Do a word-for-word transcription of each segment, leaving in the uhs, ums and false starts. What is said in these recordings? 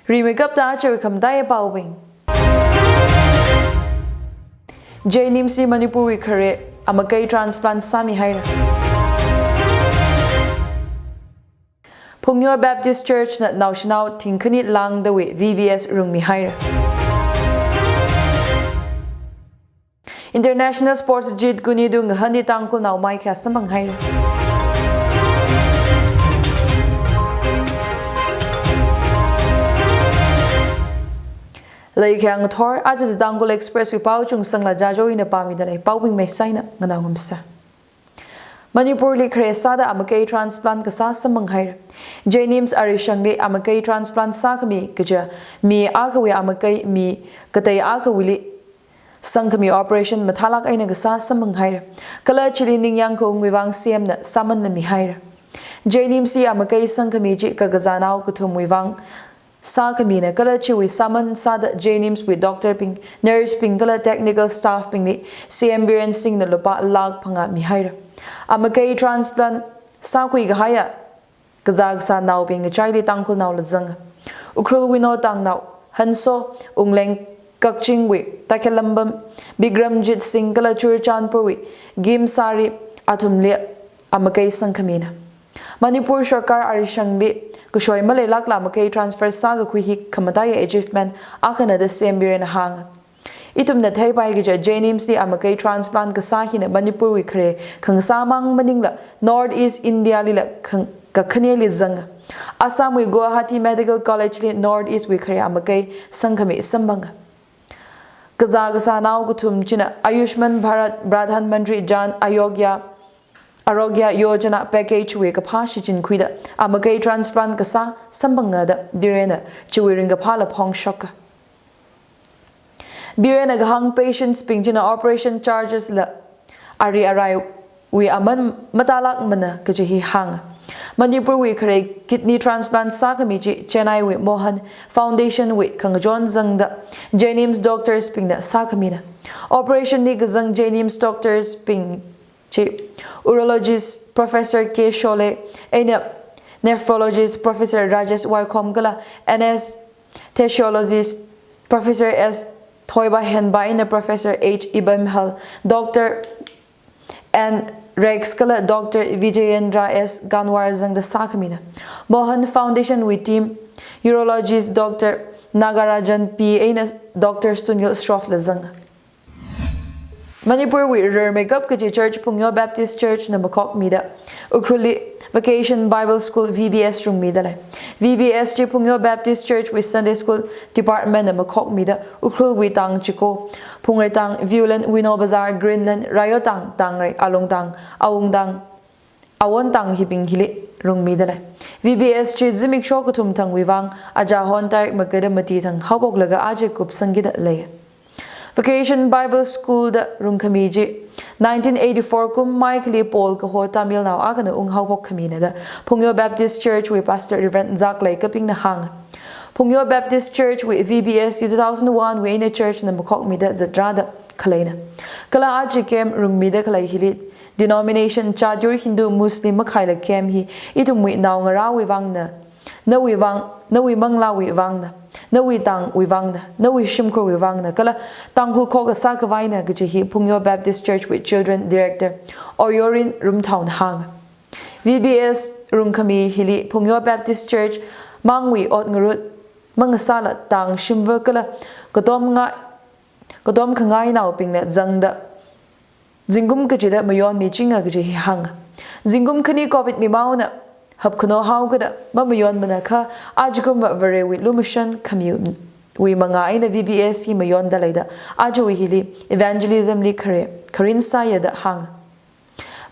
Rimeikapta aja khamataiya paobing. JNIMS li Manipurwui khare amakai transplant sāmihaira. Phungyo Baptist Church na naoshinao thingkhani lāngdawui VBS rungmihaira. International Sports Jeet kunitung ngahānli Tangkhulnao maikhayā samphanghaira. Leikhayang thor, aja Tangkhul Express wui pao Chungsangla Jajo ina pāmidalei, paobing meisaina nganao ngamsa. Manipurli khare sāda amakai transplant kasā samphanghaira. JNIMS arishangli amakai transplant sākhami kaja mi akhawui amakai mi katei akhawuili sangkhami operation mathālāk eina kasā samphanghaira. Kala chili ningyāng khaungwui vang CM na sāmanna mihaira. JNIMS li amakai sangkhami chi kakazānao kathumwui vang sākhamina kala chiwui sāman sāda JNIMS wui doctor bing, nurse bing kala technical staff bingli CM Biren Singh na lupā lakh phangā mihaira. Amakai transplant sākhui kahaiya kazā kasānaobing ngachaili Tangkhulnaola zanga. Ukhrulwui Notangnao Hanso, Wungleng Kakchingwui Takhelambam, Bikramjit Singh kala Churachandpurwui Gimsari athumli amakai sangkhamina. Manipur sarkar arishangli kashoi maleilākla amakai transfer sākakhui hi khamataiya achievement akhana da CM Biren na hānga. Ithumna theipai kaja JNIMS li amakai transplant kasā hina Manipurwui khare khangasāmang maningla North East India lila khang-, kakhaneli zanga. Assamwui Guwahati Medical College li North East wui khare amakai sangkhami samphanga. Kazā kasānao kathum china Ayushman Bharat Pradhan Mantri Jan Ayogya Arogya Yojana package wui kaphā shichinkhuida amakai transplant kasā samphanga da Biren na chiwui ringkaphāla phongshoka. Biren na kahāng patients bing china operation charges la ari araiwui aman matālākmana kaji hi hānga. Manipurwui khare kidney transplant sākhami chi Chennaiwui Mohan Foundation wui khangachon zangda JNIMS doctors bingna sākhamina. Operation li kazang JNIMS doctors bing chi urologist Professor K Sholay eina nephrologist Professor Rajesh Waikhom kala anesthesiologist Professor S Thoiba Henba eina Professor H Ibamhal, Doctor N Rex kala Doctor Vijayendra S Kanwar zangda sākhamina. Mohan Foundation wui team urologist Doctor Nagarajan P eina Doctor Sunil Shroff la zanga. Manipurwui rarmeikap kaji church Phungyo Baptist Church na makhokmida Ukhrulli Vacation Bible School VBS rungmidalei. VBS chi Phungyo Baptist Church wui Sunday School Department na makhokmida Ukhrulwui tang chiko, Phungreitang, Viewland, Wino Bazar, Greenland, Rayotang, Tangrei, Alungtang, Awungtang, Awontang hibing hili rungmidalei. VBS chi zimiksho kathum thangwui vang, aja hon tarik makada mati thang haophoklaga aja kupsangkida lei. Vacation Bible School da rungkhami chi nineteen eighty-four kum maikhali Paul kaho Tamilnao akhana unghaophok khamina da Phungyo Baptist Church wui Pastor Reverend Zaklei Kaping na hānga. Phungyo Baptist Church wui VBS hi two thousand one wui eina church na makhokmida zatra da khaleina. Kala aja camp rungmida khalei hili denomination, chatyur, Hindu, Muslim makhaila camp hi ithumwui naongarāwui vangna, nawui vang, nawui manglāwui vangna, nawui tangwui vangna, nawui shimkhurwui vangna, kala Tangkhul khokha sākhavaina kaji hi Phungyo Baptist Church wui Children Director Oyorin Rumthao na hānga. VBS rungkhami hili Phungyo Baptist Church mangwui ot ngarut mangasāla tang shimva kala katom nga, katom khangainaobingna zangda zingkum kachida mayonmichinga kaji hi hānga. Zingkum khani Covid mimaona hapkhano haokada mamayonmana kha ajakumva Varewui lumashan khamiwui manga eina VBS hi mayondaleida ajawui hili evangelism li khare kharin sāya da hānga.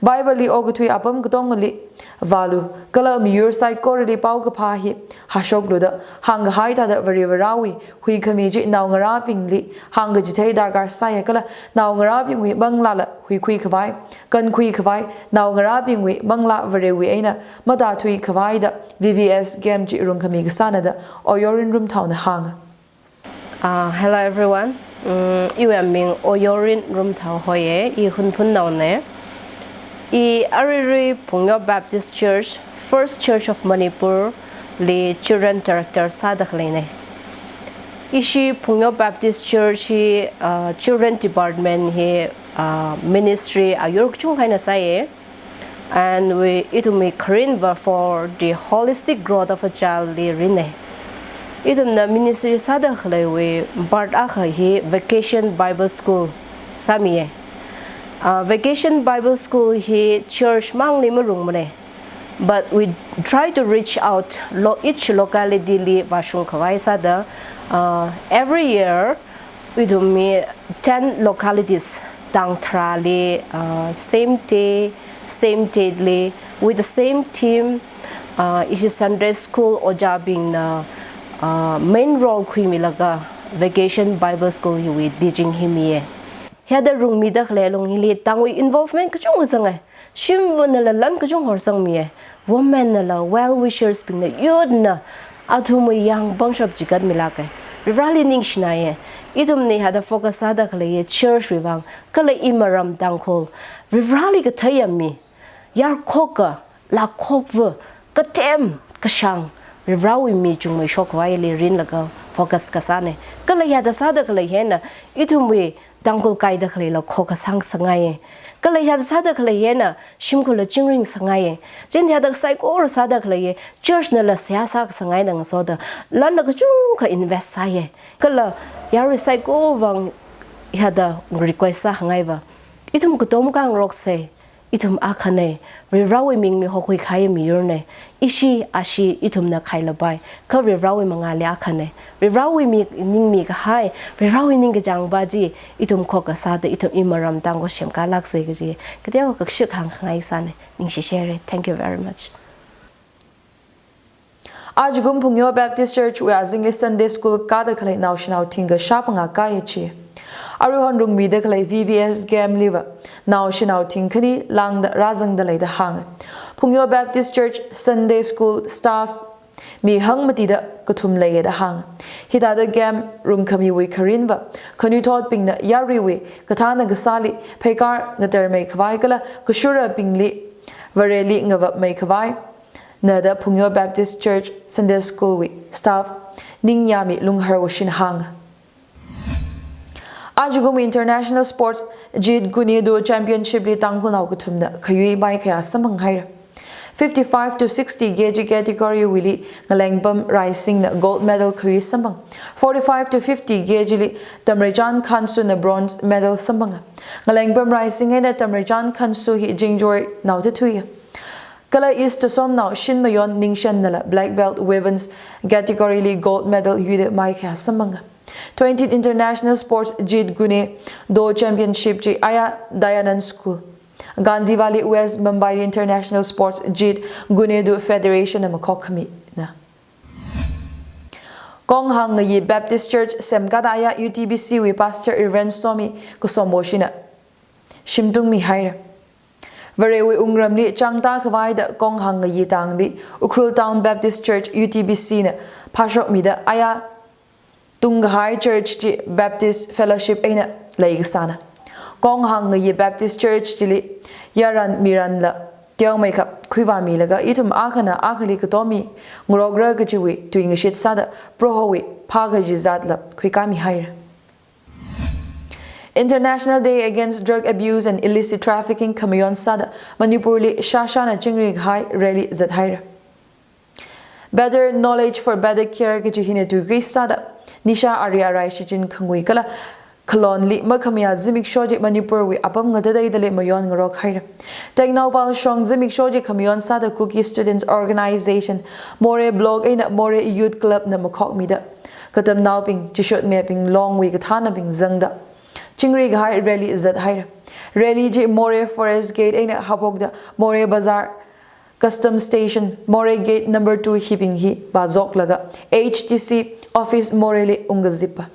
Bible li okathui apam katongali vālu, kala miyur saikorali paokaphā hi hāshoklu da hāngkahai thāda Varivarāwui huikhami chi naongarābingli hāngkachithei darkar sāya kala naongarābingwui manglāla huikhui khavai, kankhui khavai, naongarābingwui manglā Varewui eina matāthui khavai da VBS camp chi rungkhami kasāna da Oyorin Rumthao na hānga. Uh, hello everyone. Mm, iwui aming Oyorin Rumthao hoiye, i Hunphunnaone. I aruirui Phungyo Baptist Church, First Church of Manipur li Children Director sāda khaleine. Ishi Phungyo Baptist Church hi, uh, Children Department hi, uh, ministry ayur kachungkha eina sāya. And we, ithumwui kharinva for the holistic growth of a child li rinna. Ithumna ministry sāda khaleiwui part akha hi Vacation Bible School sāmiya. Uh, Vacation Bible School hi church mangli marungmana. But we try to reach out lo-, each locality li vāshung khavai sāda, uh, every year, ithumwui ten localities tang tharāli, uh, same day, same date li, with the same theme, uh, ishi Sunday school ojābingna, uh, main role khuimilaga Vacation Bible School hiwui teaching hi miya. Hithāda rungmida khalei alung hili tangwui involvement kachungkha zanga. Shimvānala lan kachungkha horsangmiya. Women nala, well wishers bingna, youth na, athumwui yāng pangshap chigatmilāka. Varivarāli ningshinaya. Ithumna hithāda focus sāda khaleiya church wui vang, kala imaram Tangkhul, Varivarāli kathei yāmi, yarkhoka, lakhokva, katem, kashāng, Varivarāwui mi chungmeishokhavaili rinlaga focus kasāna. Kala hithāda sāda khalei hina, ithumwui Tangkhul kaida khaleila khokasang sāngaiya. Kala hithāda sāda khalei hina, shimkhurla chingring sāngaiya. Chieina hithāda saikora sāda khaleiya, church nala seihā sākasang eina ngasoda, lanla kachungkha invest sāya. Kala yarui saikora vang hithāda request sāngaiva, ithum katom kangaroksa, ithum akhana, Varivarāwui ming mi hokhui kahai miyurna, ishi ashi ithumna khaila pai, kha Varivarāwui mangāli akhana. Varivarāwui mi, ningmi kahai, Varivarāwui ningkachāngva chi, ithum khokasāda, ithum imaram Tangkhul semkālāksa kaji, kateokha kashik hāngkhangai sāna, ningshishira. Thank you very much. Ajakum Phungyo Baptist Church wui azingli Sunday School kāda khalei naoshinao thingkha shāphangā kāya chi. Aruihon rungmida khalei V B S game liva naoshinao thingkhani lāngda rāzangda leida hānga. Phungyo Baptist Church Sunday School staff mi hangmatida kathum leiya da hānga. Hithāda game rungkhamiwui kharinva, khanuithotbingna yaruiwui kathāna kasāli pheikar ngatarmei khavai kala kashurabingli Vareli ngavapmei khavai na da Phungyo Baptist Church Sunday School wui staff Ningyami Lungharwushina hānga. Ajakum International Sports Jeet Kune Do Championship li Tangkhulnao kathumna khayui maikhayā samphanghaira. Fifty-five to sixty K G category wuili Ngalengpam Raisingna gold medal khayui samphanga. Forty-five to fifty K G li Tamreichan Khansu na bronze medal samphanga. Ngalengpam Raising eina Tamreichan Khansu hi Jingjoy nao tathuiya. Kala East Tasomnao Shinmayon Ningshen nala black belt women's category li gold medal yuida maikhayā samphanga. Twentieth International Sports Jeet Kune Do Championship chi aya Dayanand School, Gandhivali West Mumbai International Sports Jeet Kune Do Federation na makhok khamina. Konghang Ngayi Baptist Church semkāda aya U T B C wui Pastor Reverend Somi Kasomwoshina shimtung mihaira. Varewui wungramli changta khavaida Konghang Ngayi tangli Ukhrul Town Baptist Church U T B C na phāshokmida aya tungkahai church chi Baptist Fellowship eina leikasāna. Konghang Ngayi Baptist Church chili yaran miranla teomeikhap khuivāmilaga ithum akhana akhali katom mi ngarokra kajiwui tuingashit sāda Prohowui phākazat zatla khuikāmihaira. International Day Against Drug Abuse and Illicit Trafficking khamayon sāda Manipurli shāshāna chingri kahai rally zathaira. Better Knowledge for Better Care kaji hina tuikui sāda nisha ari arai shichin khangui kala khalonli makhamayā zimiksho chi Manipurwui apam ngatateidali mayon ngarokhaira. Tengnoupal Shong zimiksho chi khamayon sāda Kuki Students Organization, Moreh Block eina Moreh Youth Club na makhokmida katamnaobing, chishotmebing, longwui kathānabing zangda chingri kahai rally zathaira. Rally chi Moreh Forest Gate eina haophokda Moreh Bazar, Custom Station, Moreh Gate number two hibing hi vāzoklaga H T C Office Morehli ungkazippa.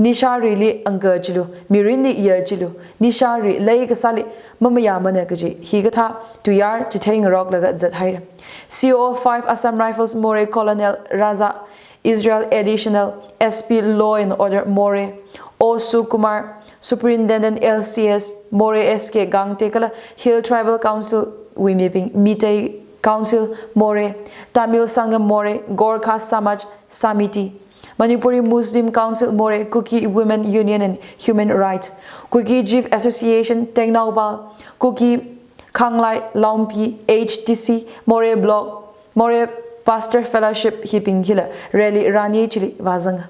Nisharili angka chilu, mirinli ya chilu, nishari leikasāli mamayāmana kaji hikathā tuiyār chithei ngaroklaga zathaira. C O five Assam Rifles Moreh Colonel Raza Israel, Additional S P Law and Order Moreh O Sukumar, Superintendent L C S Moreh S K Gangte kala Hill Tribal Council wui mibing, Meitei Council Moreh, Tamil Sangam Moreh, Gorkha Samaj Samiti, Manipuri Muslim Council Moreh, Kuki Women Union and Human Rights, Kuki Chief Association, Tengnoupal, Kuki Khanglai Longpi, H T C, Moreh Block, Moreh Pastor Fellowship hibing hila rally rani chili vāzanga.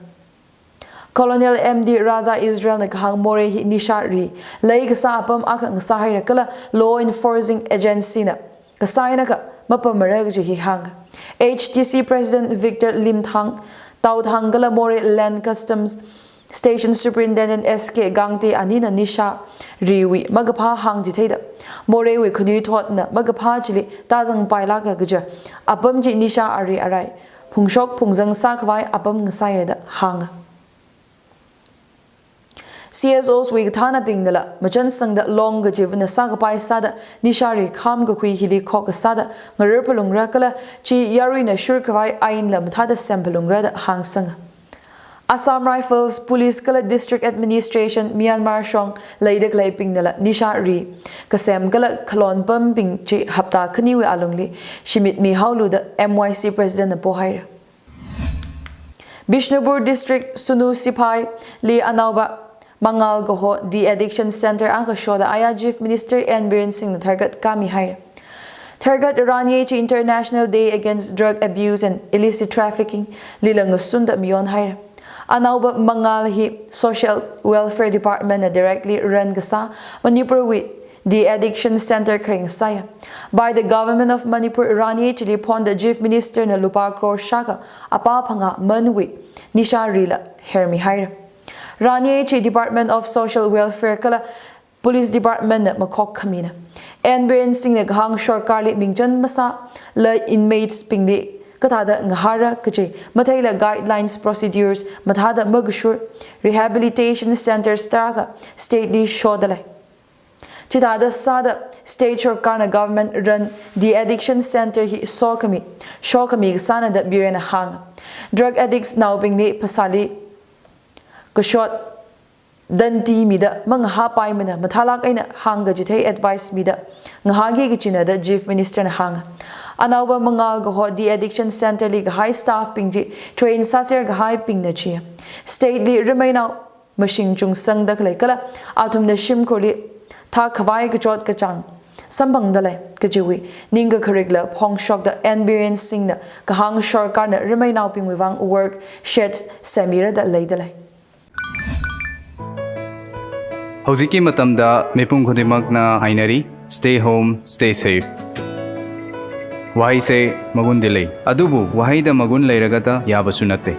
Colonel M D Raza Israel na kahāng Moreh hi nisha ri, lei kasā apam akha ngasāhaira kala law enforcing agency na kasā eina kha mapamara kaji hi hānga. H T C President Victor Limthang, Taothang kala Moreh Land Customs Station Superintendent S K Gangte anina nisha riwui makaphā hāngchitheida, Moreh wui khanuithotna makaphā chili tāzangpailāka kaja apam chi nisha ari arai phungshok phungzang sākhavai apam ngasāya da hānga. C S Os wui kathānabingnala machansangda long kachivana sākapai sāda nisha ri kham kakhui hili khok kasāda ngarar phalungra kala chi yaruina shurkhavai ainla mathāda sem phalungra da hāngsanga. Assam Rifles, Police kala District Administration, Myanmar shong leida khaleibingnala nisha ri kasem kala khalon pambing chi hapta khaniwui alungli shimit mihaolu da M Y C President na pohaira. Bishnupur District Sunu Sipai li anaoba Mangal kaho De-addiction Center akha shoda aya Chief Minister N Biren Singh na tharkat kami haira. Tharkat rani chi International Day Against Drug Abuse and Illicit Trafficking lila ngasunda mayon haira. Anaoba Mangal hi Social Welfare Department na directly run kasā Manipur wui De-addiction Center khareng sāya. By the Government of Manipur rani chili phonda Chief Minister na lupā crore shākha apā phangā manwui nisha rila hermi haira. Rani chi Department of Social Welfare kala Police Department na makhok khamina. N Biren Singh na kahāng sorkarli mingchan masāla inmates bingli kathāda ngahāra kaji matheila guidelines, procedures mathāda makashur, rehabilitation centers tarākha state li shodalei. Chithāda sāda state sorkarna government run De-addiction Center hi sokhami, shokhami kasāna da Biren na hānga. Drug addicts naobingli phasāli kashot danti mida mangahāpaimana, mathālāk eina hāngkachithei advice mida ngahāki kajina da Chief Minister na hānga. Anaoba Mangal kaho De-addiction Center li kahai staff bing chi train sāser kahaibingna chiya. State li rameinao mashing chungsangda khalei kala athumna shimkhurli thākhavai kachot kachāng samphangdalei kajiwui ningkakharikla phongshokda N Biren Singh na kahāng sorkarna rameinaobingwui vang work shed semira da leidalei. ꯍꯧꯖꯤꯛꯀꯤ ꯃꯇꯝꯗ ꯃꯤꯄꯨꯝ ꯈꯨꯗꯤꯡꯃꯛꯅ ꯍꯥꯏꯅꯔꯤ, "Stay home, stay safe." ꯋꯥꯍꯩꯁꯦ ꯃꯒꯨꯟꯗꯤ ꯂꯩ, ꯑꯗꯨꯕꯨ ꯋꯥꯍꯩꯗ ꯃꯒꯨꯟ ꯂꯩꯔꯒꯇ ꯌꯥꯕꯁꯨ ꯅꯠꯇꯦ꯫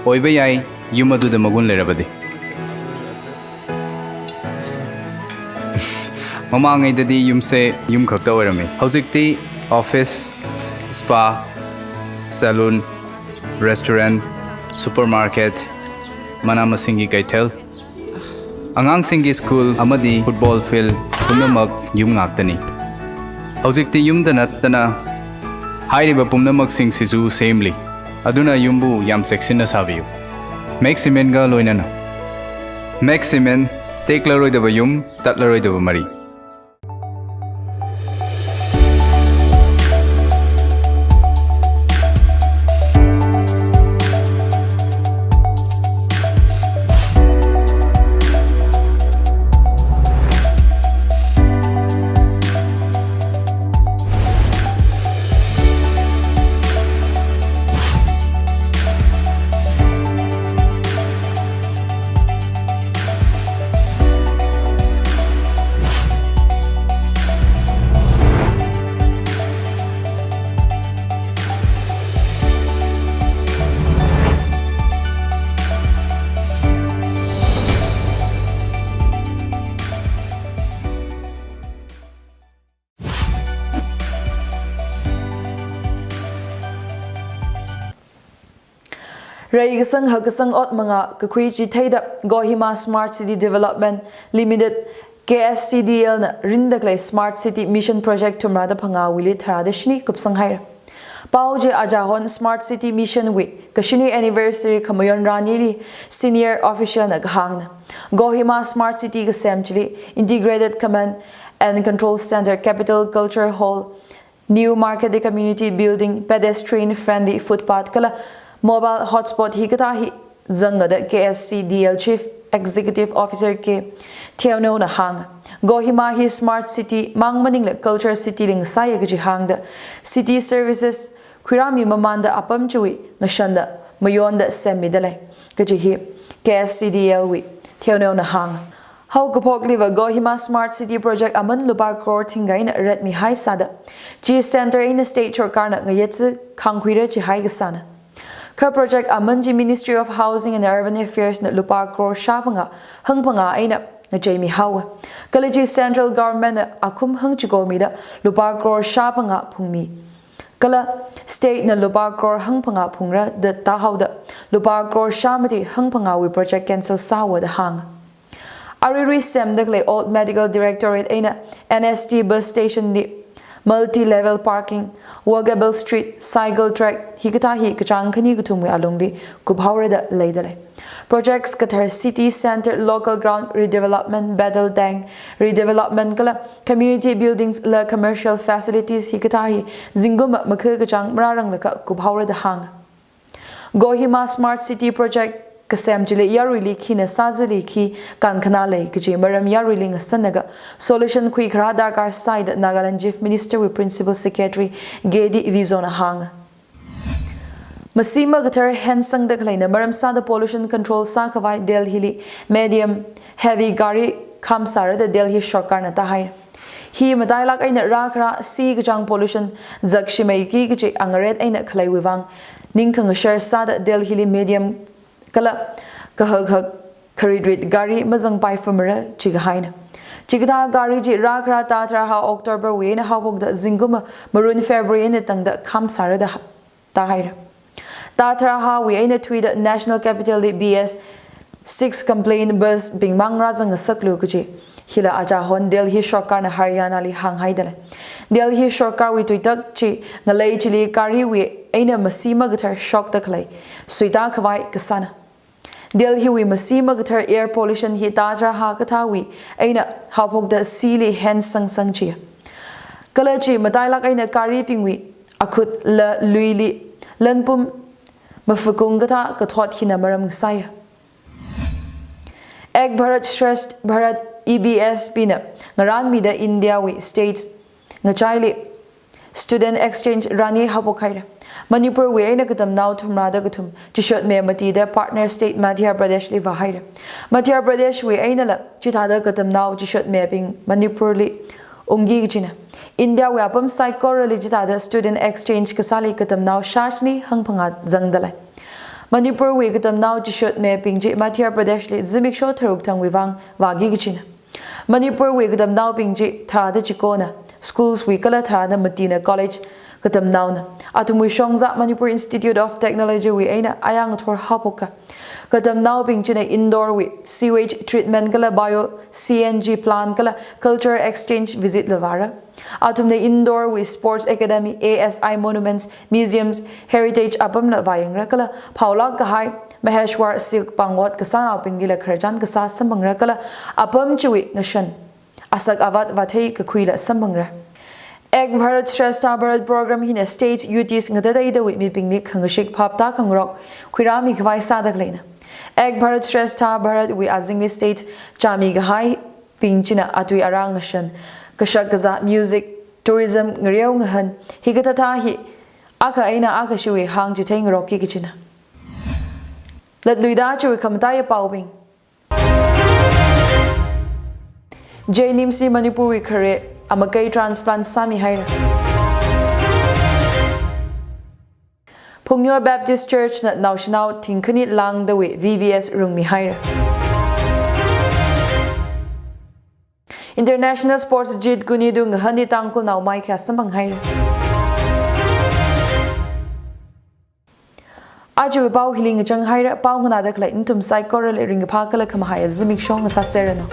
ꯑꯣꯏꯕ ꯌꯥꯏ, ꯌꯨꯝ ꯑꯗꯨꯗ ꯃꯒꯨꯟ ꯂꯩꯔꯕꯗꯤ꯫ ꯃꯃꯥꯡꯉꯩꯗꯗꯤ ꯌꯨꯝꯁꯦ ꯌꯨꯝ ꯈꯛꯇ ꯑꯣꯏꯔꯝꯃꯤ꯫ ꯍꯧꯖꯤꯛꯇꯤ office, spa, salon, restaurant, supermarket, ꯃꯅꯥ ꯃꯁꯤꯡꯒꯤ ꯀꯩꯊꯦꯜ, ꯑꯉꯥꯡꯁꯤꯡꯒꯤ school ꯑꯃꯗꯤ football field ꯄꯨꯝꯅꯃꯛ ꯌꯨꯝ ꯉꯥꯛꯇꯅꯤ꯫ ꯍꯧꯖꯤꯛꯇꯤ ꯌꯨꯝꯗ ꯅꯠꯇꯅ ꯍꯥꯏꯔꯤꯕ ꯄꯨꯝꯅꯃꯛꯁꯤꯡꯁꯤꯁꯨ ꯁꯦꯝꯂꯤ꯫ ꯑꯗꯨꯅ ꯌꯨꯝꯕꯨ ꯌꯥꯝ ꯆꯦꯛꯁꯤꯟꯅ ꯁꯥꯕꯤꯌꯨ꯫ Max Cementꯒ ꯂꯣꯏꯅꯅ꯫ Max Cement, ꯇꯦꯛꯂꯔꯣꯏꯗꯕ ꯌꯨꯝ, ꯇꯠꯂꯔꯣꯏꯗꯕ ꯃꯔꯤ꯫ Reikasang hakkasang ot mangā kakhui chitheida Kohima Smart City Development Limited, K S C D L na rinda khalei Smart City Mission Project thumrāda phangāwuili tharāda shini kupsang haira. Pao chi ajahon Smart City Mission wui kashini anniversary khamayon ranili senior official na kahāngna. Kohima Smart City kasem chili Integrated Command and Control Center, Capital Culture Hall, New Marketing Community Building, pedestrian friendly footpath kala Mobile hotspot hikathā hi zanga da K S C D L Chief Executive Officer K Theoneona hānga. Kohima hi smart city mang maningla culture city li ngasāya kaji hāngda city services khuirāmi mamānda apam chiwui ngashanda mayonda semmida lei kaji hi K S C D L wui Theoneona hānga. Haokaphokliva Kohima Smart City Project aman lupā crore thingkha eina ratmihai sāda chi centre eina state sorkarna ngayet chi khangkhuira chihai kasāna. Kha project aman chi Ministry of Housing and Urban Affairs na lupā crore shāphangā hangphangā eina ngacheimihaowa. Kala chi central government na akhum hangchikomida lupā crore shāphangā phungmi. Kala state na lupā crore hangphangā phungra da tāhaoda lupā crore shāmati hangphangāwui project cancel sāhaowa da hānga. Aruirui semda khalei Old Medical Directorate eina N S T bus station li multi-level parking, walkable street, cycle track hikathā hi kachāng khani kathumwui alungli kuphaora da leida lei. Projects kathar city centre, local ground redevelopment, battle tank redevelopment kala community buildings la commercial facilities hikathā hi zingkum makha kachāng marāranglakha kuphaora da hānga. Kohima Smart City Project kasem chili yaruili khina sāzali khi kankhana lei kaji maram yaruili ngasanlaga solution khuikharā darkar sāi da Nagaland Chief Minister wui Principal Secretary K D Vizona hānga. Masi makathar hensangda khaleina maram sāda pollution control sākhavai Delhi li medium heavy gari khamsāra da Delhi sorkarna tāhaira. Hi matailak eina rākharā si kachāng pollution zakshimei ki kaji angaret eina khaleiwui vang ningkhangashar sāda Delhi li medium kala kahak hak kharit rit gari mazangpai famara chikahaina. Chikathā gari chi rākharā thāda tharā hao October wui eina haophokda zingkum marun February eina tangda khamsāra da ha-, tāhaira. Thāda tharā haowui eina thuida National Capital li B S six complaint bus bing mang rāzang ngasaklu kaji hila achahon Delhi sorkarna Haryana li hānghaida lei. Delhi sorkarwui tuitak chi ngalei chili gariwui eina masi makathar shokda khalei suita khavai kasāna. Delhi wui masi makathar air pollution hi thāda tharā hao kathāwui eina haophokda sili hensangsang chiya. Kala chi matailak eina garibingwui akhut la luili lanpum mafakung kathā kathot hina maram ngasāya. Ek Bharat Shreshtha Bharat E B S P na ngarānmida India wui state ngachaili student exchange rani haophok haira. Manipur wui eina katamnao thumrada kathum chishotmi matida partner state Madhya Pradesh li vāhaira. Madhya Pradesh wui einala chithāda katamnao chishotmibing Manipur li ungki kachina. India wui apam saikorali chithāda student exchange kasāli katamnao shāshini hangphangā zangda lei. Manipur wui katamnao chishotmibing chi Madhya Pradesh li zimiksho tharuk thangwui vang vāki kachina. Manipur wui katamnaobing chi tharāda chikona schools wui kala tharāda matina college katamnaona. Athumwui shongza Manipur Institute of Technology wui eina ayang thor haophoka. Katamnaobing china Indore wui sewage treatment kala bio C N G plant kala culture exchange visit la vāra. Athumna Indore wui sports academy, A S I monuments, museums, heritage apamla vāyangra kala phaolak kahai Maheshwar silk pāngot kasānaobinglila khararchan kasā samphangra kala apam chiwui ngashan asak avat vāthei kakhuila samphangra. Ek Bharat Shreshtha Bharat program hina state youths ngatateidawui mibingli khangashik phapta khangarok khuirāmi khavai sāda khaleina. Ek Bharat Shreshtha Bharat wui azingli state chāmi kahaibing china atui arā ngashan, kashak kazā, music, tourism, ngareo ngahan, hikathāthā hi akha eina akha shiwui hāng chitheingarokki kachina. Latluida chiwui khamataiya paobing. JNIMS Manipur wui khare amakei transplant sāmihaira. Phungyo Baptist Church na naoshinao thingkhani langdawui V B S rungmihaira. International Sports Jeet Kune Do ngahānli Tangkhulnao maikhayā samphanghaira. Ajawui pao hili ngachang haira, pao nganāda khalei nathum saikorali ringkaphā kala khamahaiya zimiksho ngasāserranu.